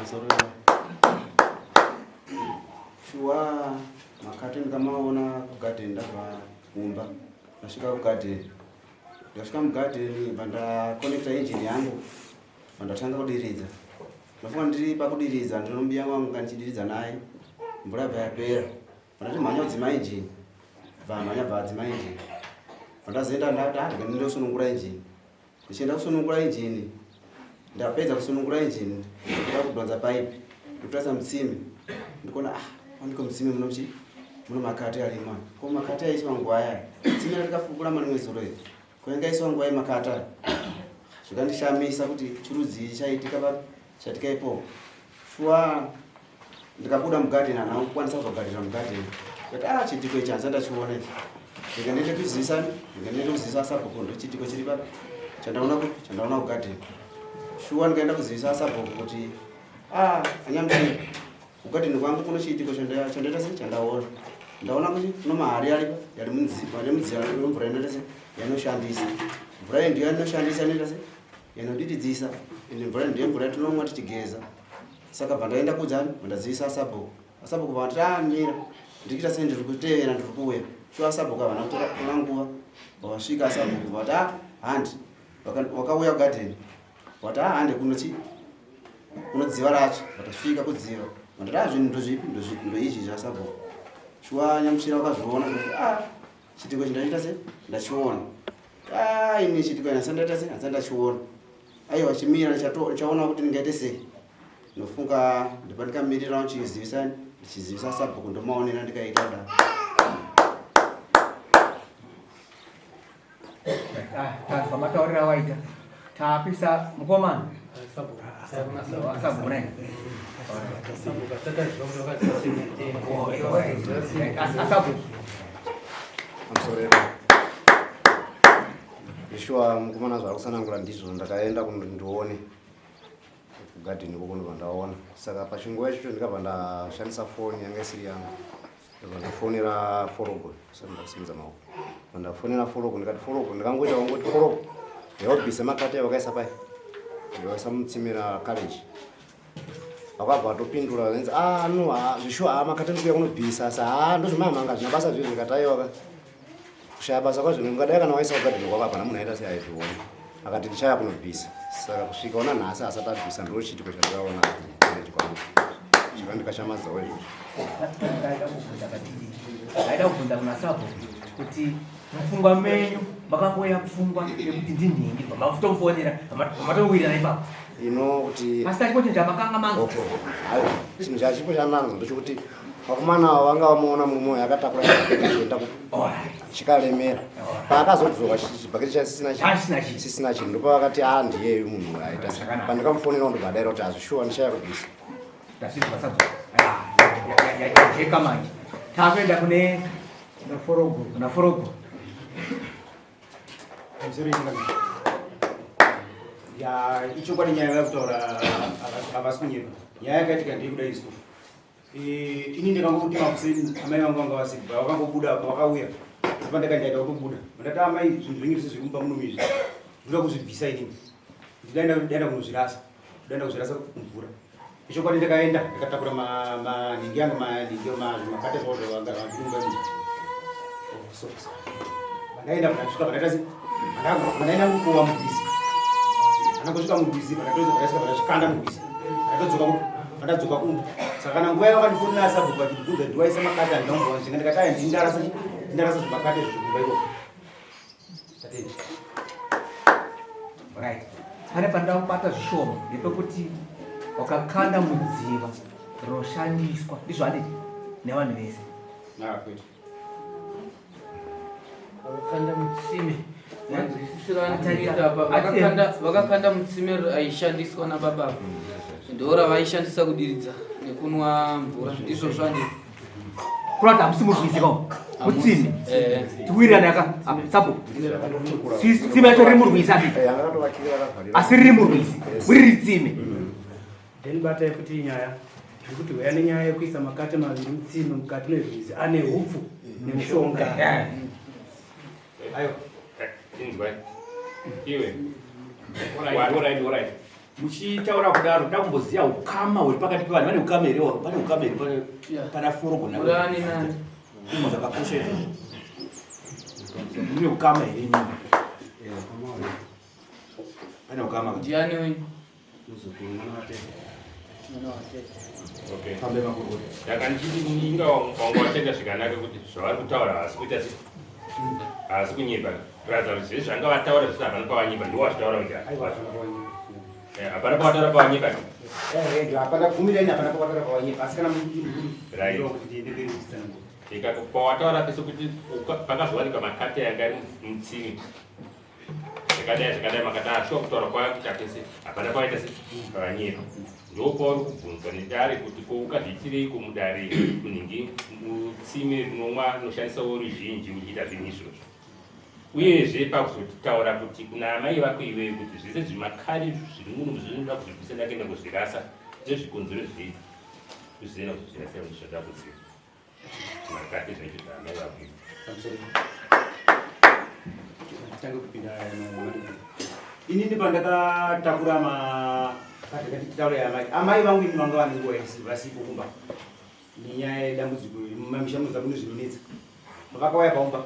Pamusoro shuwa makati ndikamaona kugadheni ndabva kumba ndasvika kugadheni ndasvika mugadheni bva ndakonekta injini yangu bva ndatanga kudiridza ndafunga ndiri pakudiridza ndinombiya wangu kandichidiridza naye mvura yabva yapera bva ndati mhanya kudzima injini bva mhanya bva adzima injini bva ndazoenda ndati ah, ndinosunungura injini Ndichienda kusunungura injini, ndapedza kusunungura injini, ndoda kudhonza paipi, ndotarisa mutsime, ndikuona ah, pandiko mutsime muno chi muno makate arimo. Ko makate aiswa nguva aya? Tsime ratikafukura marimwe zuro iri. Ko yanga aiswa nguva yemakate aya? Zvikandishamisa kuti chirudzii chaitika pa chaitika ipopo. Shuwa ndikabuda mugadheni handina kukwanisa kuzogadhira mugadheni ndikati ah chiitiko ichi handisati ndachiona ichi ndika ndiende kuzivisa ndika ndiende kuzivisa sabhuku ndochiitiko chiri papi chandaona kupi chandaona kugadheni shuwa ndikaenda kuzivisa sabhuku kuti ah anyamuchii kugadheni kwangu kuno chiitiko chandaita sei chandaona ndaona kuti kuno mahari aripo yari mudziva mvura inoita sei yanoshandisa mvura iyi ndiyo yanoshandisa inoita sei yanodiridzisa ende mvura ndiyo mvura yatinomwa tichigeza Saka bva ndaenda kudzani ndazivisa asabhuku. Asabhuku vakati ah mira ndikuita sei ndiri kutevera ndiri kuuya. Shuwa asabhuku havana kutora kutora nguva. Vakasvika asabhuku vakati ah handi. Vakauya kugadheni. Vakati ah handi kuno chi kuno dziva racho. Vakasvika kudziva. Vakati ah zvinhu ndozvipi ndozvipi ndoizvi zvasabhuku. Shuwa nyamuchira vakazviona vakati ah chitiko ichi ndachiita sei ndachiona. Ah ini chitiko handisati ndaita sei handisati ndachiona. Aiwa chimira ndichaona kuti ndingaite sei. Ndofunga ndipandikamirira ndichizivisa ndichizivisa sabhuku ndomaonera ndikaita kudaro. Ah, tanzwa matauriro awaita. Takuisa mukomana. Sabhuku nai. Asabhuku. Pamusoro Shuwa mukomana zvaari kusanangura ndizvo ndakaenda kunoti ndione kugadheni ikoko ndobva ndaona saka pachinguva ichocho ndikabva ndashandisa foni yanga isiri yangu ndobva ndafonera forogo saka ndakusimudza maoko ndobva ndafonera forogo ndikati forogo ndikangoita kungoti forogo yaubvisa makate wakaisa pai ndikaisa mutsime racourage vakabva vatopindura vakanzi ah no ah, zvishuwa ah, makate ndikuya kunobvisa asi ah ndozvemamhanga zvina basa zvezvo ndikati aiwaka Kushaya basa kwazvo ungadai kana waisa kugadheni kwako hapana munhu aita seaizviona akati ndichaya kunobvisa saka kusvika ona nhasi asati abvisa ndo chiitiko chandakaona kumarriage kwangu zvakandikashamadzawo izvozvo ndaida kubvunza kuna sabo kuti mupfungwa menyu makangoya pfungwa yekuti ndinhingi makutomufonera matowirana ipapo ino kuti asi tachipo chinhu chamakanga manzwa okay chinhu chachipo chananzwa ndochokuti Vakomana ava vanga vamuona murume uyu akatakura chibhaketi chienda ku chikaremera. Paakazodzoka chibhaketi chisina chinhu ndopavakati a ah, ndiyeyu munhu uyu aita. Pandikamufonera ndobva adaira kuti hazvishuwa ndichaya kubvisa. Yajeka manje. Takuenda kune Forogo. Kuna Forogo. Ya ichokwadi nyaya yakutaura havasi kunyepa. Nyaya yakaitika ndeyekuda isu. Eh, ini ndakangoti makuseni amai vangu vanga vasipo vakangobuda apa vakauya apa ndakandaita kutobuda ndati amai zvinhu zvenyu zvese zviri mumba muno izvi ndoda kuzvibvisa inini ndidaenda kunozvirasa ndaenda kuzvirasa kumvura ichokwadi ndakaenda ndakatakura manhingi yangu manhingi makate zvavo zvavanga zviri mumba muno oh, so so Ndaenda ndasvika pandaita ndaenda kukowa murwizi. Andangosvika murwizi pandatoza pandasvika pandasvikanda murwizi. Ndatodzoka kupi? Pandadzoka kumba. Saka kana nguva yakandifonera sabhuku vachindibvunza kuti waisa makate handina kumboona chinga ndikati aya ndindarasa ndindarasa zvimakate izvo kumba ikoko. Tatenda. Right. Pane pandida kubata zvishoma ndepekuti wakakanda mudziva rinoshandiswa ndizvo handiti nevanhu vese. Ah, kwete. Vakakanda mutsime vakakanda mutsime aishandiswa nababa ndo ravaishandisa kudiridza nekunwa mvura ndizvo zvandi kurati hamusi murwizi ka mutsime eh. tiwirirane aka sapo tsime yacho riri murwizi andi eh, asi riri murwizi riri tsime Then batai futi nyaya zvekuti huya nenyaya yekuisa makate maviri mutsime mukati merwizi ane hupfu nemushonga. Ayo, inzwai. Iwe. Alright, alright, alright. Muchitaura kudaro ndoda kumboziva ukama huri pakati pevanhu. Vane ukama here? Pane ukama here pana Forogo na Urani nani? Uma zvakakosha izvozvo. Mune ukama here imimi? Pane ukama. Ndiani uyu? Muzukuru mwana watete. Mwana watete. Okay. Fambe makuru. Saka ndichiti inga wanga watenda zvikanaka kuti zvavari kutaura havasi kuita se havasi kunyepa kuratidza kuti zvese zvanga vataura zvese hapana pavanyepa ndiwo vachitaura kuti eh, hapana pavataura pavanyepa eh, hapana kumirani hapana pavataura pavanyepa asi kana right pawataura pese kuti pakazowanikwa makate yanga ari mutsime zvakadai zvakadai makati ashuwa kutaura kwaya kuita pese hapana pawaita se pavanyepa ndopauri kubvunzwa nedare kuti ko ukazviitireiko mudare kunhingi mutsime rinomwa rinoshandisawo ruzhinji uchiita zvinhu izvozvo uyezve pakuzotaura kuti kuna amai vako iweyo kuti zvese zvimakari zviri muno zvinoda kuzvibvisa ndakaenda kuzvirasa ndezvikonzero zvei kuzvienda kuzvirasa zvada kuziva makati zvacho zvaamai vako Tange kupinda inini pandakatakura makatitaura amai amai vangu ini vanga vane nguva vasipo kumba nenyaya yedambudziko mumamisha munoza mune zvinonetsa vakauya paumba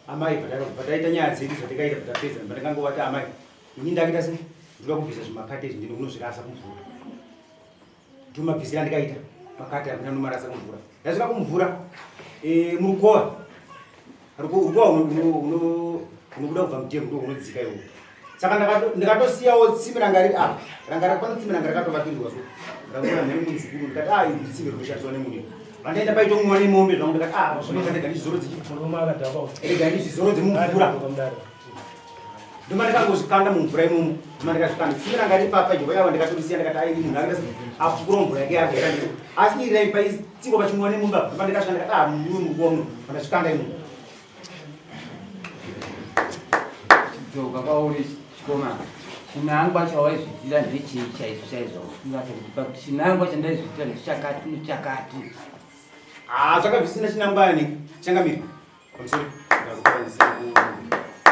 amai pataita nyaya dzedu zvatikaita patapedza pandakangovati amai ini ndakaita se ndoda kubvisa zvimakati izvi ndine kunozvirasa kumvura ndomabvisira andikaita pakati apo ndanomarasa kumvura ndasvika kumvura eh, murukova rukova unobuda kubva mudhemu ndo unodzika iwo saka ndakatosiyawo tsime ranga riri apa ranga rakapano tsime ranga rakatovakirirwa so rangona mhene munzukuru ndikati a ah, iri tsime rinoshandiswa nemunhu vandaenda paitomwiwa nemombe zvangu ndikati a ah, rega ndizvizorodze rega ndizvizorodze mumvura ndoma ndakangozvikanda mumvura imomo ndoma ndakazvikanda tsime ranga riri papa ijova yava ndakatorisiya ndakati aini munhu akaita afukura mvura yake yako yakandiro asi iri rai paitsikwa pachimwiwa nemumba ndoma ndakasvika ndakati ah murume mukuru muno pandazvikanda imomo Chidzoka kwauri chikomana chinangwa chawaizviitira ndechei chaizvo chaizvo pakuti chinangwa chandaizviitira ndechakati nechakati ah zvanga zvisina chinangwa ani changamire pamusoro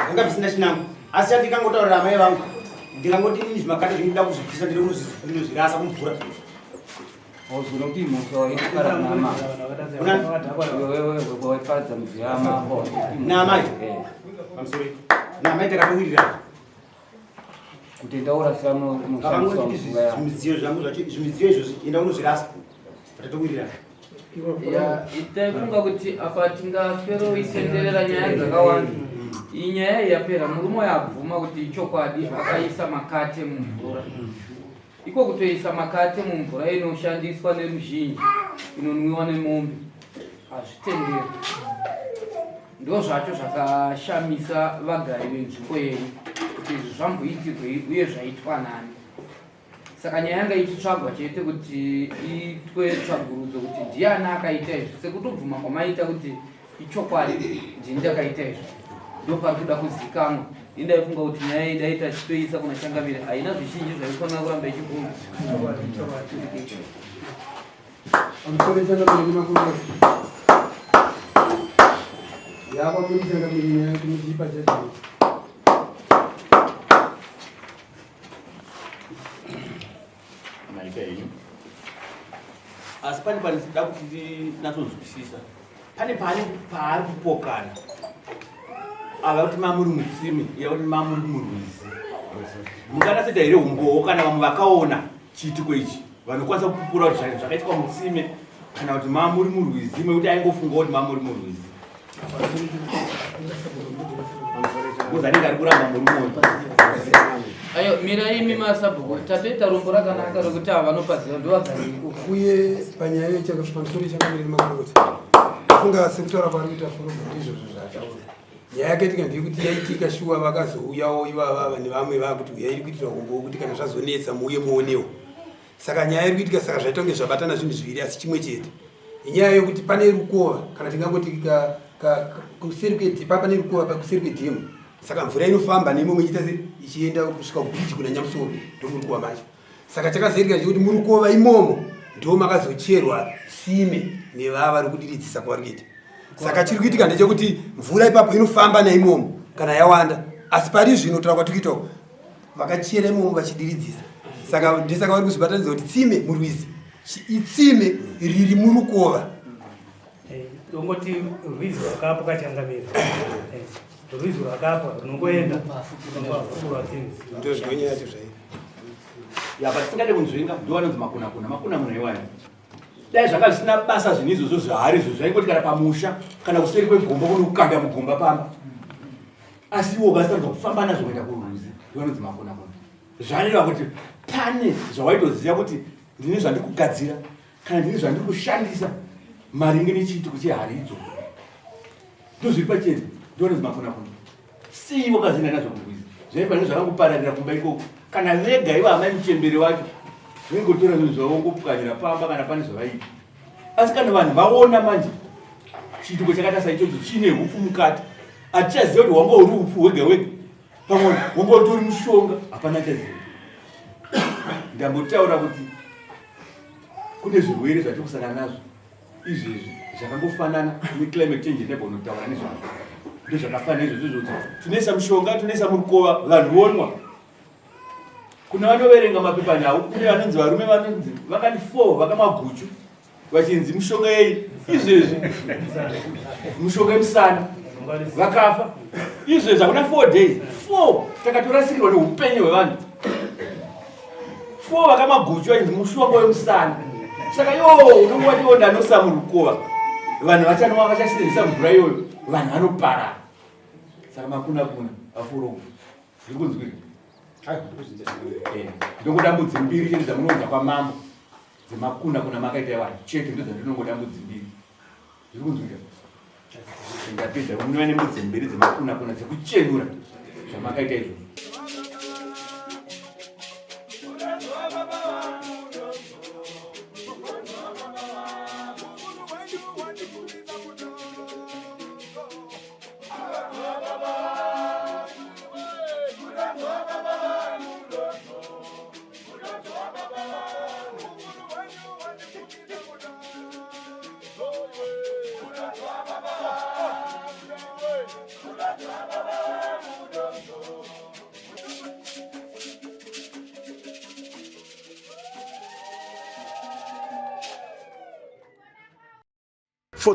zvanga zvisina chinangwa asi chandikangotaurira amai vangu ndikangoti ini zvimakata zvinoda kuzvibvisa ndinozvirasa kumvura Wauzona kuti mhosva waipara nama. Wewe waiparadza mudziyo yamambo. Naamai. Pamusoro. Naamai takawirirana. Kuti enda urasira munoshandiswa mvura. Zvimidziyo zvangu zvacho zvimidziyo izvozvi enda unozvirasa. Tatowirirana. Ya, taifunga kuti apa tingasweroitenderera nyaya dzakawanda. Iyi nyaya iyi yapera, murume uyo abvuma kuti ichokwadi akaisa makate mumvura. Iko kutoisa makate mumvura inoshandiswa neruzhinji inonwiwa nemombe hazvitenderwi. Ndozvacho zvakashamisa vagari venzvimbo yenyu kuti izvi zvamboitirwei uye zvaitwa nani. Saka nyaya yanga ichitsvagwa chete kuti iitwe tsvagurudzo kuti ndiani akaita izvi sekutobvuma kwamaita kuti ichokwadi ndini ndakaita izvi ndopari kuda kuzikanwa ini ndaifunga kuti nyaya iyi dai tachitoisa kuna changamire haina zvizhinji zvaifanira kuramba ichibvunza Pamusoro changamire nemakurukota. Yakwamuri changamire nyaya tinochipa judgment. Maita henyu. Asi pane pandida kuti ndinatsonzwisisa. Pane paane paari kupokana. Ava kuti mamuri mutsime, iye kuti mamuri murwizi. Munganatsoita here umbowo kana vamwe vakaona chiitiko ichi vanokwanisa kupupura kuti zvakaitika mutsime kana kuti mamuri murwizi mekuti aingofunga kuti mamuri murwizi. Because anenge ari kuramba murume uyu. Ayo mirai imi masabhuku tatoita rombo rakanaka rokuti ava vanopaziva ndovagari ikoko. Uye panyaya yepamusoro yechangamire nemakurukota funga sekutaura kwaari kuita furugu ndizvozvo zvaataura nyaya yakaitika ndeyekuti yaitika shuwa vakazouyawo ivava nevamwe vakuti uya iri kuitira umbowo kuti kana zvazonetsa muuye muonewo Saka nyaya iri kuitika saka zvaita kunge zvabatana zvinhu zviviri asi chimwe chete. Inyaya yokuti pane rukova kana tingangoti kuseri kwedhipa pane rukova kuseri kwedhemu. Saka mvura inofamba neimomo ichiita se ichienda kusvika kubridge kuna Nyamusoro ndomurukova macho. Saka chakazoitika chekuti murukova imomo ndo makazocherwa tsime nevava rikudiridzisa kwavari kuita. Saka chiri kuitika ndechekuti mvura ipapo inofamba neimomo kana yawanda asi pari zvino taura kwatiri kuita vakachera imomo vachidiridzisa. Saka ndisaka vari kuzvibatanidza kuti tsime murwizi itsime riri murukova. Eh, tongoti rwizi rwakapo kachangamira. Eh, rwizi rwakapo runongoenda runongoafukurwa tsime. Ndozvonyaya yacho zvairi. Ya, but tisingade kunzvenga ndo vanonzi makunakuna makunakuna iwayo. Dai zvanga zvisina basa zvinhu izvozvo zvaari izvo zvaingoti kana pamusha kana kuseri kwegomba kunokanda mugomba pamba. Asi iwo ukasarudza kufamba nazvo kuenda kurwizi ndo vanonzi makunakuna. Zvareva kuti pane zvawaitoziva kuti ndine zvandiri kugadzira kana ndine zvandiri kushandisa maringe nechiitiko chehari idzo ndozviri pachena ndovanonzi makunakuna. Sei wakazoenda nazvo kurwizi? Zvaifanira zvakangopararira kumba ikoko. Kana vega ivo amai muchembere wacho vaingotora zvinhu zvavo vongopwanyira pamba kana pane zvavaiita. Asi kana vanhu vaona manje chiitiko chakaita saichocho chine hupfu mukati, hatichaziva kuti wanga uri upfu hwega hwega, pamwe wanga utori mushonga, hapana achaziva. Ndambotaura kuti kune zvirwere zvatiri kusangana nazvo izvezvi zvakangofanana neclimate change ndaibonotaura nezvazvo ndozvakafanana izvozvo izvozvo tinoisa mushonga tinoisa murukova vanhu vonwa kuna vanoverenga mapepanhau kune vanonzi varume vanonzi vakati four vakamwa guchu vachinzi mushonga yei izvezvi mushonga yemusana vakafa izvezvi hakuna four days four takatorasikirwa neupenyu hwevanhu Fo vakamaguchu ainzi mushonga wemusana. Saka iwo unonge wati iwo ndanosa murukova. Vanhu vachanwa vachasenzesa mvura iyoyo vanhu vanoparara. Saka makuna kuna afuro. Zviri kunzwika. Eh, ndongoda mbudzi mbiri chete dzamunounza kwamambo dzemakuna kuna makaita iwani chete ndodzandinongoda mbudzi mbiri. Zviri kunzwika. Ndapedza munova nembudzi mbiri dzemakuna kuna dzekuchenura zvamakaita izvozvo.